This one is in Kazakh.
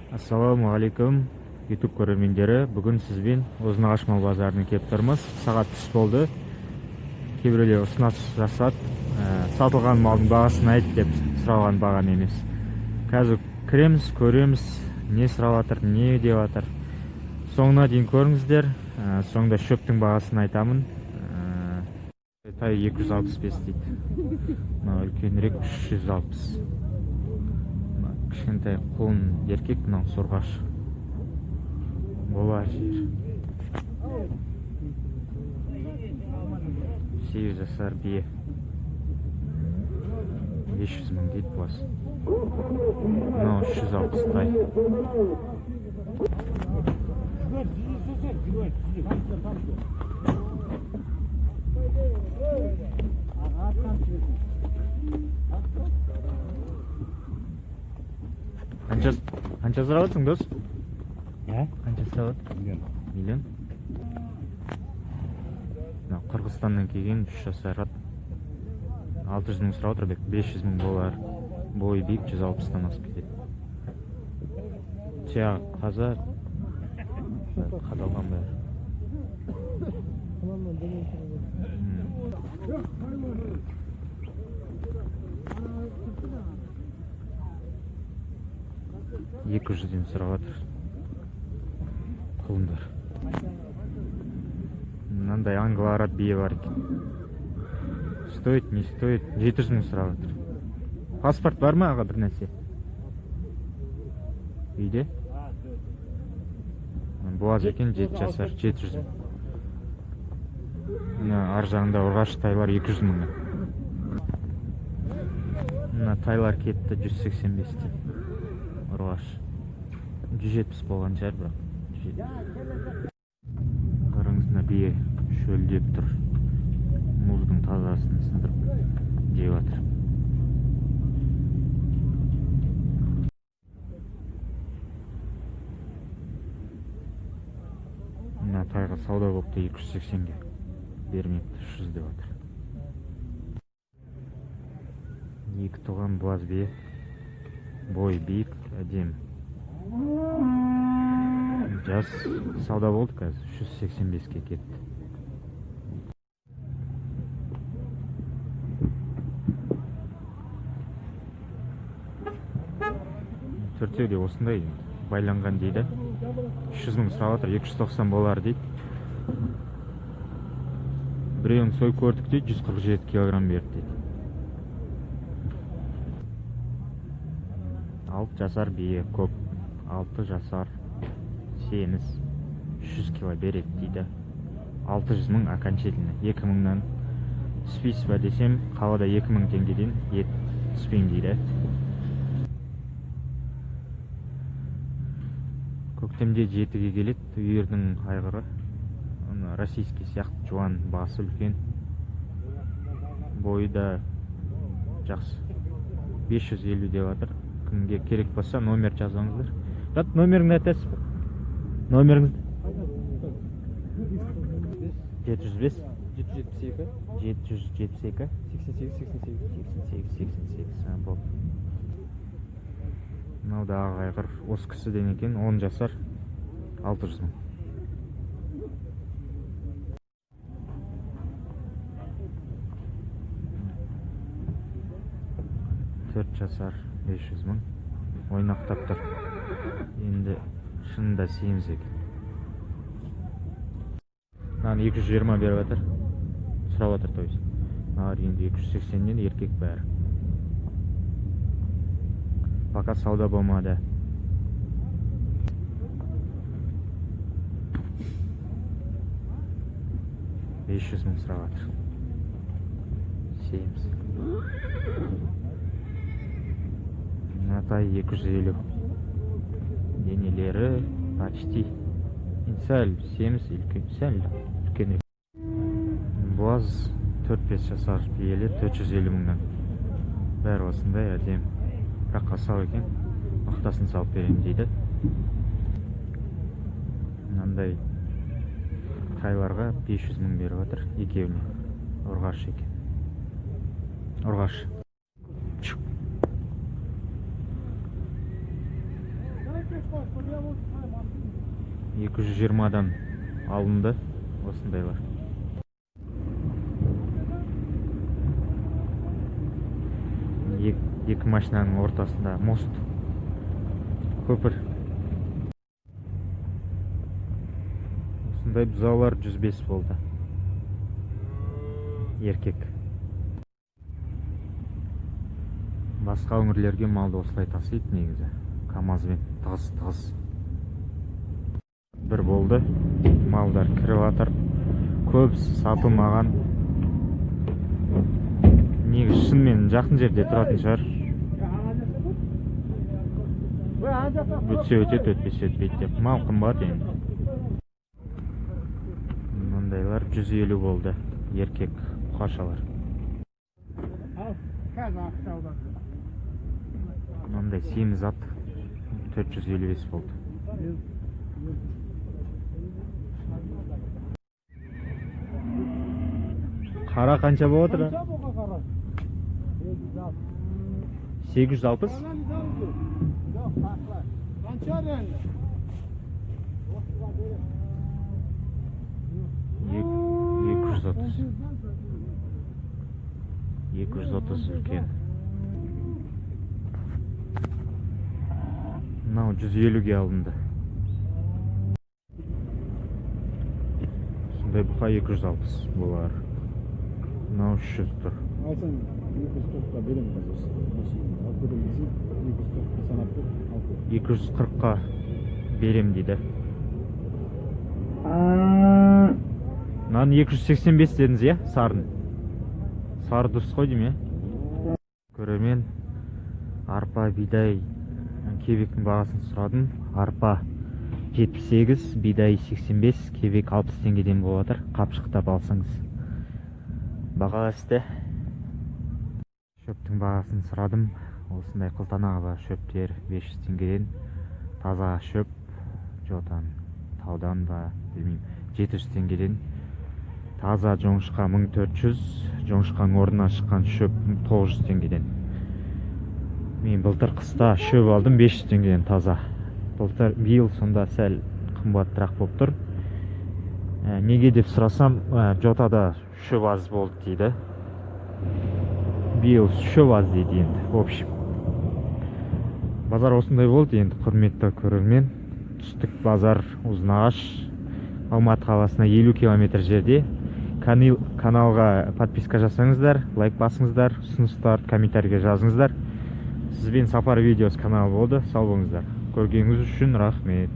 Ассалаумағалейкум, YouTube көрермендері! Бүгін сізбен Ұзынағаш мал базарына келіп тұрмыз. Сағат түс болды. Кейбіреулер ұсыныс жасады, сатылған малдың бағасын айт деп. Сұралған бағаны емес. Қазір кіреміз, көреміз, не сұрап жатыр, не деп жатыр. Соңына дейін көріңіздер. Соңында шөптің бағасын айтамын. Тай 265 дейді, мынау үлкенірек 360. Мына кішкентай құлын еркек, мынау сорғаш болар жер. 8 жасар бие 500 000 дейді буаз. Мынау 360 тай. Қанша, қанша сұрап жатырсың, дос? А? Қанша сұрап жатыр? Миллион. Миллион. Мынау Қырғызстаннан келген 3 жасар ат, 600 000 сұрап отыр, 500 000 болар. Бойы биік, 160-тан асып кетеді. Тұяғы таза, қадалған бәрі. 200-ден сұрап жатыр құлындар. Мынандай англо араб бие бар екен. Стоит, не стоит? 700 000 сұрап жатыр. Паспорт бар ма, аға, бір нәрсе үйде? Буаз екен, 7 жасар, 700 000. Мына ар жағында ұрғашы тайлар 200 мыңнан. Мына тайлар кетті 185-тен. Ұрғаш 170 болған шығар, бірақ 170. Қараңыз, мына бие шөлдеп тұр, мұздың тазасын сындырып жеп жатыр. Мына тайға сауда болыпты 280-ге, бермепті, 300 деп жатыр. Екі туған буаз бие, бойы биік, әдемі, жас. Сауда болды, қазір 385-ке кетті. Төртеу де осындай байланған дейді. 300 000 сұрап жатыр, 290 болар дейді. Біреуін сойып көрдік дейді, 147 килограмм берді дейді. 6 жасар бие көп, 6 жасар, семіз, 300 кило береді дейді. 600 000 окончательно, 2000-нан түспейсіз ба десем, қалада 2000 теңгеден ет түспеймін дейді. Көктемде жетіге келеді. Үйірдің айғыры, ана российский сияқты, жуан, басы үлкен, бойы да жақсы. 550 деп жатыр. Кімге керек болса, номер жазыңыздар. Брат, номеріңді айтасыз ба, номеріңізді? 705. 772. 772. 88 88. 88 88. Болды. Мынау да ақ айғыр, осы кісіден екен, 10 жасар, 600 000. 4 жасар, 500 000. Ойнақтап тұр енді, шынында семіз екен. Мынаны 220 беріп жатыр, сұрап жатыр, то есть. Мыналар енді 280-нен, еркек бәрі. Пока сауда болмады. 500 000 сұрап жатыр, семіз. Мына тай 250. Денелері почти енді, сәл семіз, үлкен, сәл үлкенірек. Буаз 4-5 жасар биелер 450 мыңнан. Бәрі осындай әдемі, бірақ асау екен. Мақтасын салып беремін дейді. Мынандай тайларға 500 000 беріп жатыр екеуіне. Ұрғашы екен, ұрғашы. 220-дан алынды осындайлар. Екі машинаның ортасында мост, көпір. Осындай бұзаулар 105 болды, еркек. Басқа өңірлерге малды осылай тасиды негізі, камазбен тығыз тығыз. 1 болды, малдар кіріп жатыр, көбісі сатылмаған. Негізі шынымен жақын жерде тұратын шығар. Өтсе өтеді, өтпесе өтпейді деп. Мал қымбат енді. Мынандайлар 150 болды, еркек бұқашалар. Мынандай семіз ат 455 болды. Қара қанша болып отыр? 860? 230. 230 үлкен. Мынау 150-ге алынды. Сондай бұқа 260 болар. Мынау 300 тұр. Алсаң 240-қа беремін қазір осы. Алып кетемін десең, 240-қа санап бер, алып кет. 240-қа берем дейді. Мынаны 285 дедіңіз, иә? Сарын. Сары дұрыс қой деймін, иә? Көрермен, арпа, бидай, кебектің бағасын сұрадым. Арпа 78, бидай 85, кебек 60 теңгеден болып жатыр. Қапшықтап алсаңыз. Баға өсті. Шөптің бағасын сұрадым. Осындай қылтанағы бар шөптер 500 теңгеден. Таза шөп, жотан, таудан ба, білмеймін, 700 теңгеден. Таза жоңышқа 1400, жоңышқаның орнына шыққан шөп 900 теңгеден. Мен былтыр қыста шөп алдым 500 теңгеден таза. Былтыр, биыл сонда сәл қымбатырақ болып тұр. Неге деп сұрасам, жотада шөп аз болды дейді. Биыл шөп аз дейді енді, в общем. Базар осындай болды енді, құрметті көрермен. Түстік базар Ұзынағаш, Алматы қаласына 50 километр жерде. Каналға подписка жасаңыздар, лайк басыңыздар, ұсыныстарды комментарийге жазыңыздар. Сізбен Сапар Видеос каналы болды. Сау болыңыздар. Көргеніңіз үшін рахмет.